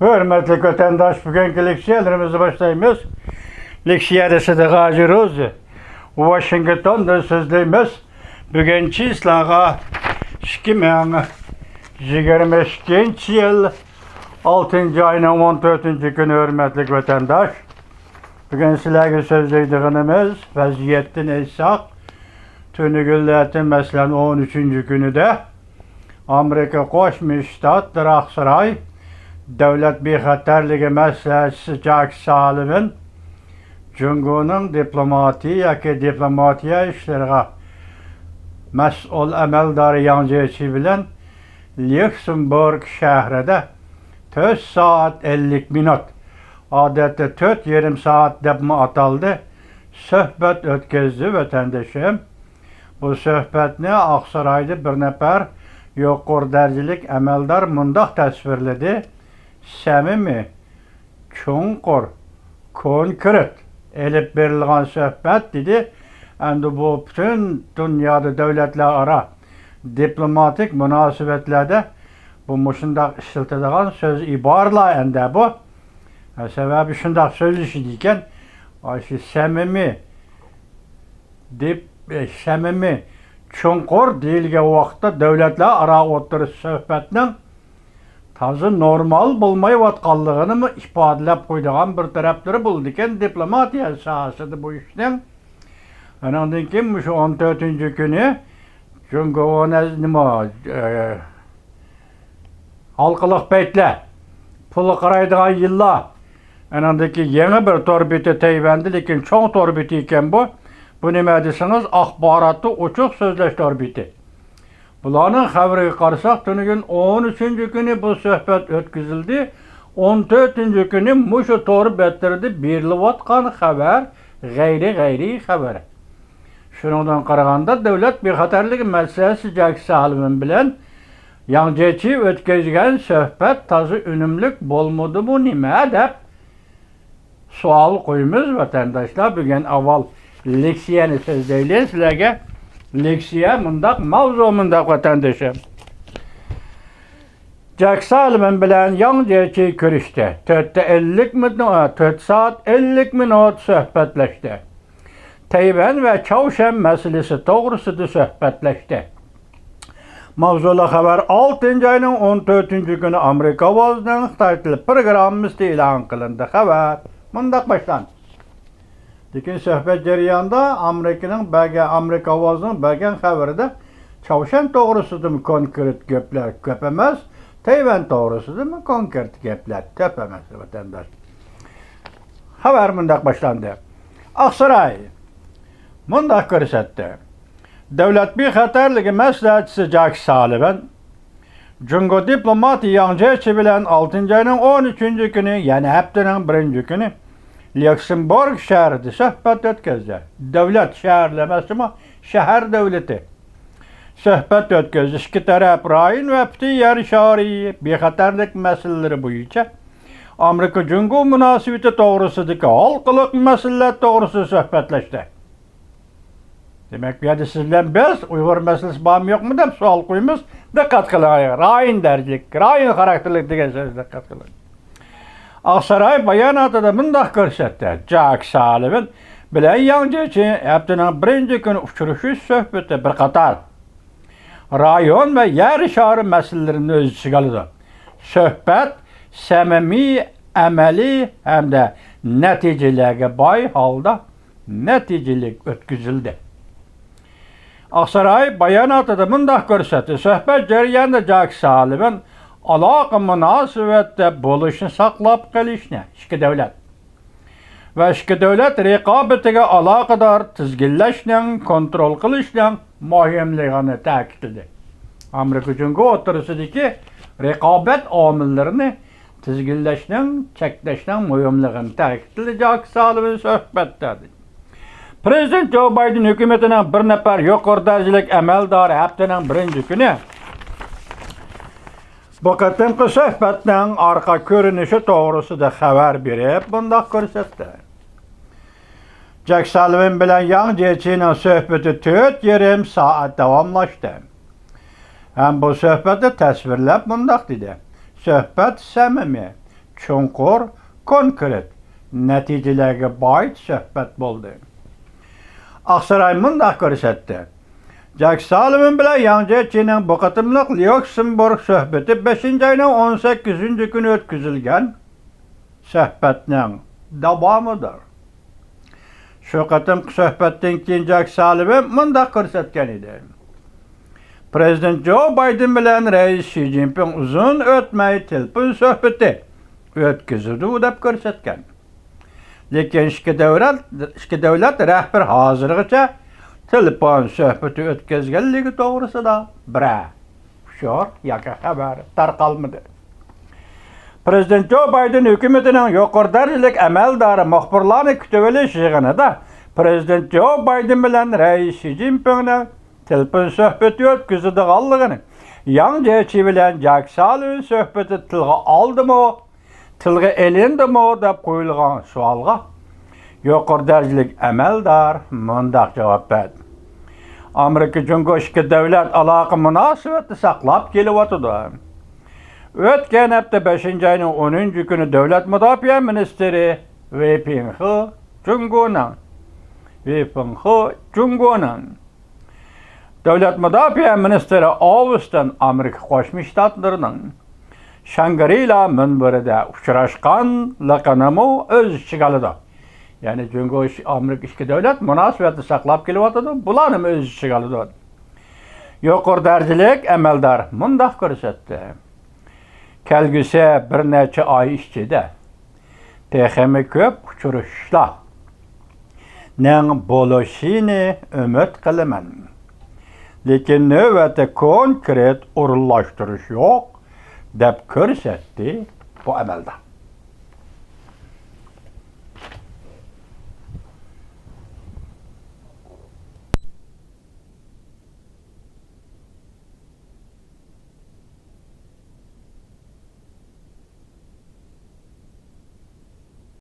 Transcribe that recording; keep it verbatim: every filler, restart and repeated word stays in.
ھۆرمەتلىك ۋەتەنداش، بۈگۈنكى لېكسىيەلىرىمىزنى باشلايمىز. لېكسىيەدە سىدىق ھاجى روزى، ۋاشىنگتوندىن سۆزلەيمىز. بۈگۈن چىسلاغا ئىككى مىڭ يىگىرمە ئىككىنچى يىل ئالتىنچى ئاينىڭ ئون تۆتىنچى كۈنى، ھۆرمەتلىك ۋەتەنداش. بۈگۈن سىلەرگە سۆزلەيدىغىنىمىز، ۋەزىيەتتىن ئېيتساق، تۈنۈگۈنلەردە، مەسىلەن، ئون ئۈچىنچى كۈنىدە ئامېرىكا قوشما شتاتلىرى ئاقساراي دۆلەت بىخەتەرلىكى مەسلىھەتچىسى جاك سالىۋان جۇڭگونىڭ دىپلوماتىيە ياكى دىپلوماتىيە ئىشلىرىغا مەسئۇل ئەمەلدارى ياڭ جيېچى بىلەن ليۇكسېمبۇرگ شەھىرىدە تۆت سائەت ئەللىك مىنۇت، ئادەتتە تۆت يېرىم سائەت دەپمۇ ئاتالدى، سۆھبەت ئۆتكۈزدى، ۋەتەندىشىم. بۇ سۆھبەتنى ئاقسارايدا بىر نەپەر يۇقىرى دەرىجىلىك ئەمەلدار مۇنداق تەسۋىرلىدى: سەمىمىي، چوڭقۇر، كونكرېت ئېلىپ بېرىلغان سۆھبەت، دېدى. ئەمدى بۇ پۈتۈن دۇنيادا دۆلەتلەر ئارا دىپلوماتىك مۇناسىۋەتلەردە بۇ مۇشۇنداق ئىشلىتىدىغان سۆز ئىبارىلەر ئەمدى بۇ. سەۋەبى شۇنداق سۆزلىشىدىكەن، ئاشۇ سەمىمىي دېپ، سەمىمىي، چوڭقۇر دېيىلگەن ۋاقىتتا دۆلەتلەر ئارا ئوتتۇرىسى سۆھبەتنىڭ تازا نورمال بولمايۋاتقانلىقىنىمۇ ئىپادىلەپ قويىدىغان بىر تەرەپلىرى بولىدىكەن دىپلوماتىيە ساھەسىدە بۇ ئىشنىڭ. ئانىڭدىن كېيىن مۇشۇ ئون تۆتىنچى كۈنى جۇڭگو نېمە، ئە، ھالقىلىق پەيتلەر، پۇلغا قارايدىغان يىللار. ئانىڭدىن كېيىن يېڭى بىر تور بېتى تەيۋەندە، لېكىن چوڭ تور بېتى ئىكەن بۇ. بۇ نېمە دېسىڭىز، ئاخباراتتا ئوچۇق سۆزلەش تور بېتى. بۇلارنىڭ خەۋىرىگە قارىساق، تۈنۈگۈن ئون ئۈچىنچى كۈنى بۇ سۆھبەت ئۆتكۈزۈلدى. ئون تۆتىنچى كۈنى مۇشۇ تور بەتلىرىدە بېرىلىۋاتقان خەۋەر غەيرىي، غەيرىي خەۋەر. شۇنىڭدىن قارىغاندا، دۆلەت بىخەتەرلىكى مەسلىھەتچىسى جاك سالىۋان بىلەن ياڭ جيېچى ئۆتكۈزگەن سۆھبەت تازا ئۈنۈملۈك بولمىدىمۇ نېمە دەپ سوئال قويىمىز، ۋەتەنداشلار. بۈگۈن ئاۋۋال لېكسىيەنى سۆزلەيلى سىلەرگە. لېكسىيە مۇنداق، ماۋزۇ مۇنداق، ۋەتەندىشىم. جاك سالىۋان بىلەن ياڭ جيېچى كۆرۈشتى. تۆتتە ئەللىك مىنۇت، تۆت سائەت ئەللىك مىنۇت سۆھبەتلەشتى. تەيۋەن ۋە چاۋشيەن مەسىلىسى توغرىسىدا سۆھبەتلەشتى. ماۋزۇلۇق خەۋەر ئالتىنچى ئاينىڭ ئون تۆتىنچى كۈنى ئامېرىكا ئاۋازىنىڭ خىتاي تىلى پروگراممىسىدا ئېلان قىلىندى. خەۋەر مۇنداق باشلاندى. لېكىن سۆھبەت جەريانىدا ئامېرىكىنىڭ بەرگەن، ئامېرىكا ئاۋازىنىڭ بەرگەن خەۋىرىدە چاۋشيەن توغرىسىدىمۇ كونكرېت گەپلەر كۆپ ئەمەس، تەيۋەن توغرىسىدىمۇ كونكرېت گەپلەر كۆپ ئەمەس، ۋەتەنداش. خەۋەر مۇنداق باشلاندى. ئاقساراي مۇنداق كۆرسەتتى. دۆلەت بىخەتەرلىكى مەسلىھەتچىسى جاك سالىۋان جۇڭگو دىپلوماتى ياڭ جيېچى بىلەن ئالتىنچى ئاينىڭ ئون ئۈچىنچى كۈنى، يەنى ھەپتىنىڭ بىرىنچى كۈنى ليۇكسېمبۇرگ شەھىرىدە سۆھبەت ئۆتكۈزدى. دۆلەت، شەھەر ئەمەس، شەھەر دۆلىتى سۆھبەت ئۆتكۈزدى. ئىككى تەرەپ رايون ۋە پۈتۈن يەر شارى بىخەتەرلىك مەسىلىلىرى بويىچە ئامېرىكا جۇڭگو مۇناسىۋىتى توغرىسىدىكى ھالقىلىق مەسىلىلەر توغرىسىدا سۆھبەتلەشتى. دېمەك، بۇ يەردە سىز بىلەن بىز ئۇيغۇر مەسىلىسى بارمۇ يوقمۇ دەپ سوئال قويىمىز. دىققەت قىلىڭ، رايون دەرىجىلىك، رايون خاراكتېرلىك دېگەن سۆزنى دىققەت قىلىڭ. ئاقساراي باياناتىدا مۇنداق كۆرسەتتى: جاك سالىۋان بىلەن ياڭ جيېچى ھەپتىنىڭ بىرىنچى كۈنى ئۇچرىشىش سۆھبىتى بىر قاتار رايون ۋە يەر شارى مەسىلىلىرىنى ئۆز ئىچىگە ئالىدۇ. سۆھبەت سەمىمىي، ئەمەلىي ھەمدە نەتىجىلەرگە باي ھالدا نەتىجىلىك ئۆتكۈزۈلدى. ئاقساراي باياناتىدا مۇنداق كۆرسەتتى: سۆھبەت جەريانىدا جاك سالىۋان ئالاقە مۇناسىۋەتتە بولۇشنى ساقلاپ قېلىشنى، ئىككى دۆلەت ۋە ئىككى دۆلەت رىقابىتىگە ئالاقىدار تىزگىنلەشنىڭ، كونترول قىلىشنىڭ مۇھىملىقىنى تەكىتلىدى. ئامېرىكا جۇڭگو ئوتتۇرىسىدىكى رىقابەت ئامىللىرىنى تىزگىنلەشنىڭ، چەكلەشنىڭ مۇھىملىقىنى تەكىتلىدى جاك سالىۋان سۆھبەتتە. پىرېزىدېنت جو بايدېن ھۆكۈمىتىنىڭ بىر نەپەر يۇقىرى دەرىجىلىك ئەمەلدارى ھەپتىنىڭ بىرىنچى كۈنى بۇ قېتىمقى سۆھبەتنىڭ ئارقا كۆرۈنۈشى توغرىسىدا خەۋەر بېرىپ، مۇنداق كۆرسەتتى: جاك سالىۋان بىلەن ياڭ جيېچىنىڭ سۆھبىتى تۆت يېرىم سائەت داۋاملاشتى. ھەم بۇ سۆھبەتنى تەسۋىرلەپ مۇنداق دېدى: سۆھبەت سەمىمىي، چوڭقۇر، كونكرېت نەتىجىلەرگە باي سۆھبەت بولدى. ئاقساراي مۇنداق كۆرسەتتى: جاك سالىۋان بىلەن ياڭ جيېچىنىڭ بۇ قېتىملىق ليۇكسېمبۇرگ سۆھبىتى بەشىنچى ئاينىڭ ئون سەككىزىنچى كۈنى ئۆتكۈزۈلگەن سۆھبەتنىڭ داۋامىدۇر. شۇ قېتىمقى سۆھبەتتىن كېيىن جاك سالىۋان مۇنداق كۆرسەتكەن ئىدى: پرېزىدېنت جو بايدېن بىلەن رەئىس شى جىنپىڭ ئۇزۇن ئۆتمەي تېلېفون سۆھبىتى ئۆتكۈزىدۇ دەپ كۆرسەتكەن. لېكىن ئىككى دۆلەت، ئىككى دۆلەت رەھبىرى ھازىرغىچە تېلېفون سۆھبىتى ئۆتكۈزگەنلىكى توغرىسىدا بىرەر ئۇچۇر ياكى خەۋەر تارقالمىدى. پرېزىدېنت جو بايدېن ھۆكۈمىتىنىڭ يۇقىرى دەرىجىلىك ئەمەلدارى مۇخبىرلارنى كۈتۈۋېلىش يىغىنىدا پرېزىدېنت جو بايدېن بىلەن رەئىس شى جىنپىڭنىڭ تېلېفون سۆھبىتى ئۆتكۈزىدىغانلىقىنى، ياڭ جيېچى بىلەن جاك سالىۋان سۆھبىتى تىلغا ئالدىمۇ، تىلغا ئېلىندىمۇ دەپ قويۇلغان سوئالغا يۇقىرى دەرىجىلىك ئەمەلدار مۇنداق جاۋاب بەردى: ئامېرىكا جۇڭگو ئىككى دۆلەت ئالاقە مۇناسىۋەتنى ساقلاپ كېلىۋاتىدۇ. ئۆتكەن ھەپتە بەشىنچى ئاينىڭ ئونىنچى كۈنى دۆلەت مۇداپىئە مىنىستىرى ۋېي پىڭخې جۇڭگونىڭ، ۋېي پىڭخې جۇڭگونىڭ، دۆلەت مۇداپىئە مىنىستىرى ئاۋستىن ئامېرىكا قوشما شتاتلىرىنىڭ شاڭگرىلا مۇنبىرىدە ئۇچراشقانلىقىنىمۇ ئۆز ئىچىگە ئالىدۇ. يەنى جۇڭگو ئامېرىكا ئىككى دۆلەت مۇناسىۋەتنى ساقلاپ كېلىۋاتىدۇ، بۇلارنىمۇ ئۆز ئىچىگە ئالىدۇ. يۇقىرى دەرىجىلىك ئەمەلدار مۇنداق كۆرسەتتى: كەلگۈسى بىر نەچچە ئاي ئىچىدە تېخىمۇ كۆپ ئۇچرىشىشلارنىڭ بولۇشىنى ئۈمىد قىلىمەن. لېكىن نۆۋەتتە كونكرېت ئورۇنلاشتۇرۇش يوق، دەپ كۆرسەتتى بۇ ئەمەلدار.